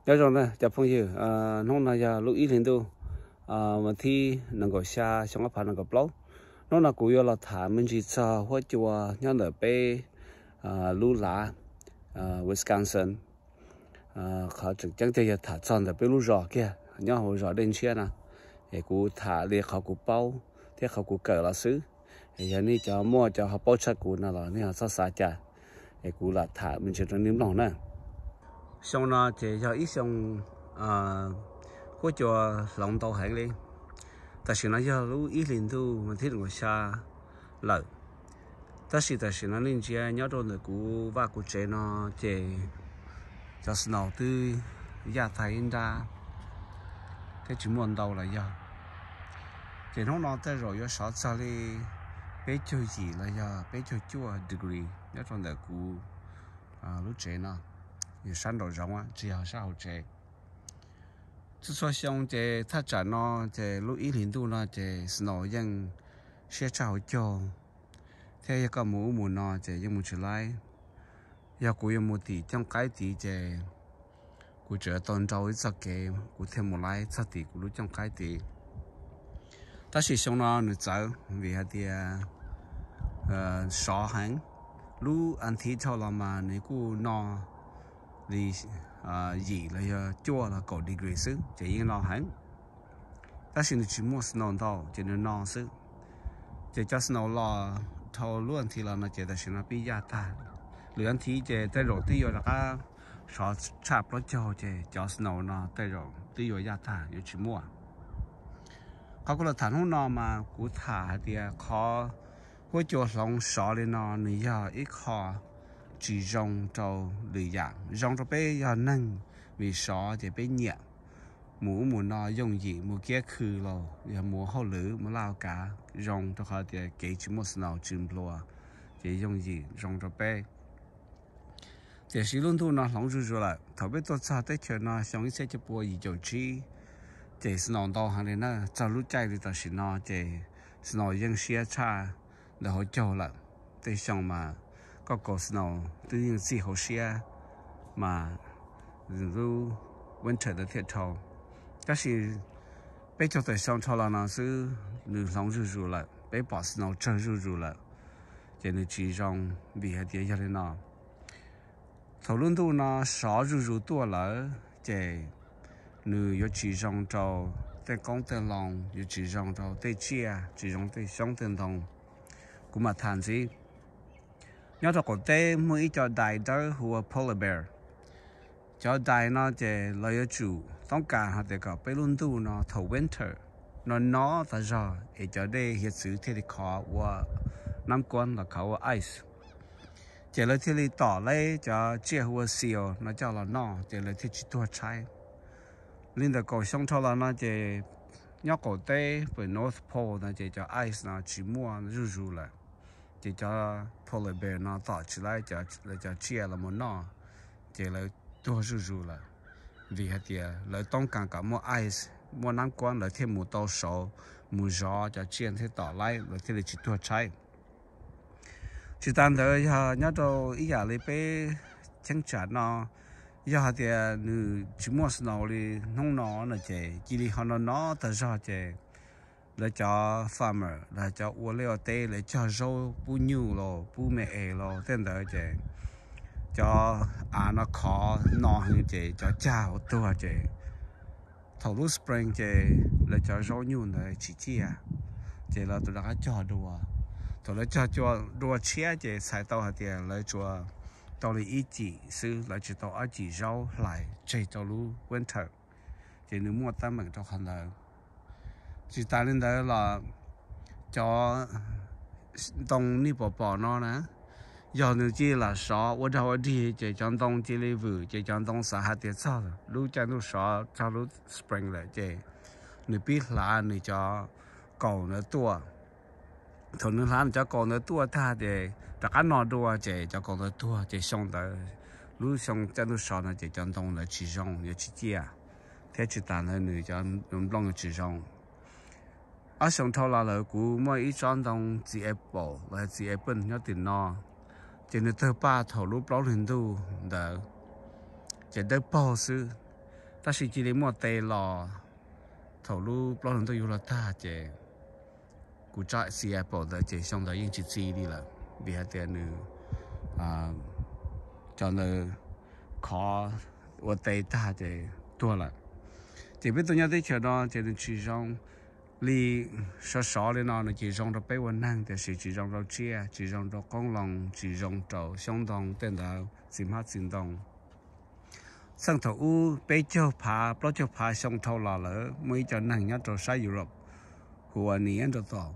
Nyob zoo na cov phooj ywg, hnub no yog lub ib hlis ntuj, mas thib nees nkaum xya xyoo ob phav nees nkaum plaub. Hnub no kuv yuav los tham me ntsis txog huab cua nyob ntawm peb lub lav Wisconsin. Qhov tseem ceeb tiag yog tham txog ntawm peb lub zos kiag nyob hauv zos Dej Ntshiab no, es kuv tham li qhov kuv paub thiab qhov kuv kawm los xwb. Yog nej cov muaj cov ho paub tshaj kuv no los nej ho txhob xav cas, es kuv lam tham me ntsis rau nej mloog na. Xyoo no ces yog ib xyoo huab cua hloov ntau heev li. Tam sim no yog lub ib hlis ntuj mas thib nees nkaum xya lawm, tab sis tam sim no nej ntsia nyob rau ntawm kuv vaj kuv tsev no ces cov snow twb yaj tag ib nrab thiab tsis muaj ntau los yog. Ces hnub no tej zaum yuav sov txog li peb caug yim los yog peb caug cuaj degree nyob rau ntawm kuv lub tsev no, yog sab nraum zoov tsis yog sab hauv tsev. Txhua txhua xyoo ces thaj tsam no ces lub ib hlis ntuj no ces snow yeej siab tshaj hauv caug, thiab yog koj mus ub mus no ces yeej mus tsis laib. Yog kuv yuav mus tim cooj qaib tid ces kuv tseem tau nrau ib txoj kev kuv thiaj mus laib txog tim kuv lub cooj qaib tid. Tab sis xyoo no nws txawv vim hais tias sov heev. Lub as thiv dhau los mas nws kuj no li yim los yog cuaj los kaum degree xwb ces yeej no heev. Tab sis nws tsis muaj snow ntau ces nws no xwb. Ces cov snow los dhau lub as thiv los no ces tam sim no pib yaj tag. Lwm as thiv ces tej zaum twb yuav rov qab sov tshaj plaub caug ces cov snow no tej zaum twb yuav yaj tag yuav tsis muaj. Qhov kuv los tham hnub no mas kuv tham hais tias qhov huab cua hloov sov li no nws yog ib qho tsis zoo rau lwm yam. Zoo rau peb yog neeg vim sov ces peb nyiam mus ub mus no yooj yim, mus kiab khw los yog mus hauj lwm mus laj kav zoo rau qhov tias kev tsis muaj snow tsis nplua ces yooj yim zoo rau peb. Tiam sis lub ntuj no hloov zuj zus lawm. Thaum peb tuaj txog teb chaws no xyoo ib txhiab cuaj pua yim caum tsib ces snow ntau heev li na. Txog lub caij li tam sim no ces snow yeej siab tshaj ntawm hauv caug lawm. Tej xyoo mas koj kaus snow twb yeej txij hauv siab mas lub winter ntawd thiaj dhau. Tab sis peb caug tawm xyoo dhau los no xwb nws hloov zuj zus lawm, peb pom snow tsawg zuj zus lawm, ces nws tsis zoo vim hais tias yog li no. Thaum lub ntuj no sov zuj zus tuaj lawm ces nws yuav tsis zoo rau tej qoob tej loo, yuav tsis zoo rau tej tsiaj, tsis zoo tej xyoob tej ntoo. Kuv mam tham ntxiv. Nyob rau qaum teb muaj ib co dais dawb hu ua polar bear. Cov dais no ces lawv yuav tsum toob kas hais tias kom peb lub ntuj no thaum winter no no tas zog es cov dej hiav txwv thiaj li khov ua nab kuab los khov ua ice. Ces lawv thiaj li tom lawv cov tsiaj hu ua seal no coj los noj ces lawv thiaj tsis tuag tshaib. Li ntawm kaum xyoo dhau los no ces nyob qaum teb pem North Pole no ces cov ice no tsis muaj zuj zus lawm. Ces cov polar bear no tom tsis tau lawv cov tsiaj los mus noj, ces lawv tuag zuj zus lawm. Vim hais tias lawv toob kas kom muaj ice, muaj nab kuab lawv thiaj mus tau saud, mus zov cov tsiaj thiaj tom laib, lawv thiaj li tsis tuag tshaib. Tsis tas ntawd yog nyob rau ib yam li peb cheeb tsam no, yog hais tias nws tsis muaj snow li hnub no no ces cia li ho no no tag zog ces lawv cov farmer los cov ua liaj ua teb lawv cog zaub pub nyuj los pub me es los tej ntawd ces cov av no khov no heev ces cov cag ua tuag ces thaum lub spring ces lawv cov zaub nyuj ntawd tsis ciaj, ces lawv rov qab cog dua. Thaum lawv cog dua tshiab ces txhais tau hais tias lawv tsuas tau li ib cim xwb, lawv tsis tau ob cim zaub hlais tseg rau lub winter, ces nws muaj teeb meem rau qhov ntawd. Tsis tas li ntawd los cov ntoo nej pom pom no na, yog nws cia li lam sov ua dag ua dig ces cov ntoo cia li vwm ces cov ntoo xav hais tias txog lub caij ntuj sov txog lub spring lawm ces nws pib hlav nws cov kaus ntawd tuaj. Thaum nws hlav nws cov kaus ntawd tuaj tag ces rov qab no dua ces cov kaus ntawd tuag ces xyoo ntawd, lub xyoo caij ntuj sov no ces cov ntoo ntawd tsis zoo yuav tsis ciaj, thiab tsis tas ntawd nws cov nplooj yuav tsis zoo. Ob xyoo dhau los lawm kuv muaj ib tsob ntoo txiv apple los txiv apple nyob tim no, ces nws tawg paj thaum lub plaub hlis ntuj ntawd, ces dawb paug xwb. tab sis cia li muaj tes los thaum lub plaub hlis ntuj yuav luag tag ces kuv tso Seattle ntawd ces xyoo ntawd yeej tsis txi li lawm vim hais tias nws, cov ntawd khov ua tes tag ces tuag lawm. Ces peb tuaj nyob teb chaws no ces nws tsis zoo li sov sov li no, nws ces zoo rau peb ua neeg tiam sis tsis zoo rau tsiaj, tsis zoo rau qoob loo, tsis zoo rau xyoob ntoo tej ntawd, txiv hmab txiv ntoo. Txheej thaum ub peb caug phav plaub caug phav xyoo dhau los lawm muaj ib co neeg nyob rau sab Europe hu ua Neanderthal.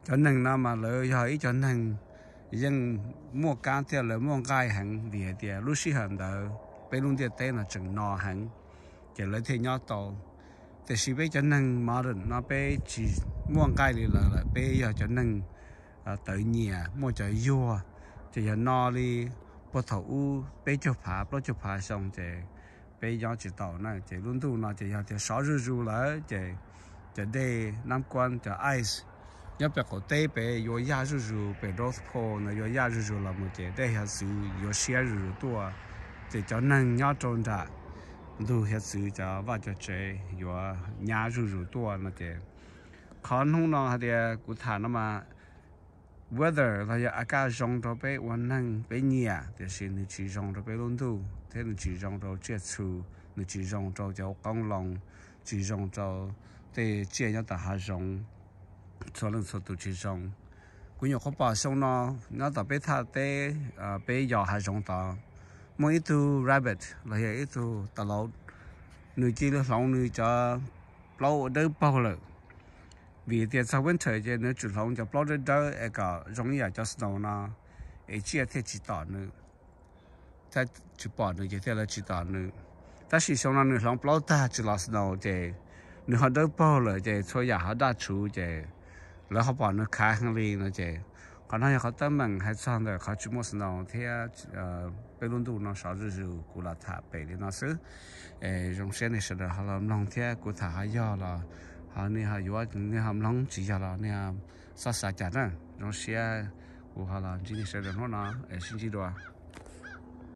Cov neeg no mas lawv yog ib co neeg yeej muaj kab thiab lawv muaj nqaij heev vim hais tias lub sij hawm ntawd peb lub ntiaj teb no tseem no heev, ces lawv thiaj nyob tau. Tiam sis peb cov neeg modern no peb tsis muaj nqaij li lawv lawm, peb yog cov neeg tawv nyias muaj cov yuag, ces yog no li puag thaum ub peb caug phav plaub caug phav xyoo ces peb nyob tsis tau na. Ces lub ntuj no ces yog tias sov zuj zus lawm ces cov dej nab kuab cov ice nyob pem qaum teb pem yuav yaj zuj zus, pem North Pole ntawd yuav yaj zuj zus los mus ces dej hiav txwv yuav siab zuj zus tuaj, ces cov neeg nyob rau nram ntug hiav txwv cov vaj cov tsev yuav nyab zuj zus tuaj no ces qhov hnub no hais tias kuv tham no mas weather los yog a kaj zoo rau peb ua neeg peb nyiam tiam sis nws tsis zoo rau peb lub ntuj thiab nws tsis zoo rau tsiaj txhu, nws tsis zoo rau cov qoob loo, tsis zoo rau tej tsiaj nyob tom hav zoov, txhua leej txhua tus tsis zoo. Kuv nyuam qhuav pom xyoo no nyob tom peb thaj teb, peb yos hav zoov tod, muaj ib tug rabbit los yog ib tug tav lauv, nws cia li hloov nws cov plaub ua dawb paug lawm. Vim tias txog winter ces nws tsuas hloov cov plaub dawb dawb es kom zoo ib yam cov snow no es tsiaj thiaj tsis tom nws, thiaj tsis pom nws ces thiaj li tsis tom nws. Tab sis xyoo no nws hloov plaub tag tsis los snow ces nws ho dawb paug lawm ces txhua yam ho daj tshuv ces lawv ho pom nws khav heev li no ces qhov no yog qhov teeb meem hais txog ntawm qhov tsis muaj snow thiab peb lub ntuj no sov zuj zus. Kuv los tham pem li no xwb, zoo siab nej sawv daws ho los mloog thiab kuv tham ho yog los ho nej ho yuav, nej ho mloog, tsis yog los nej xob xav cas na. Zoo siab kuv ho los ntsib nej sawv daws hnub no, sib ntsib dua.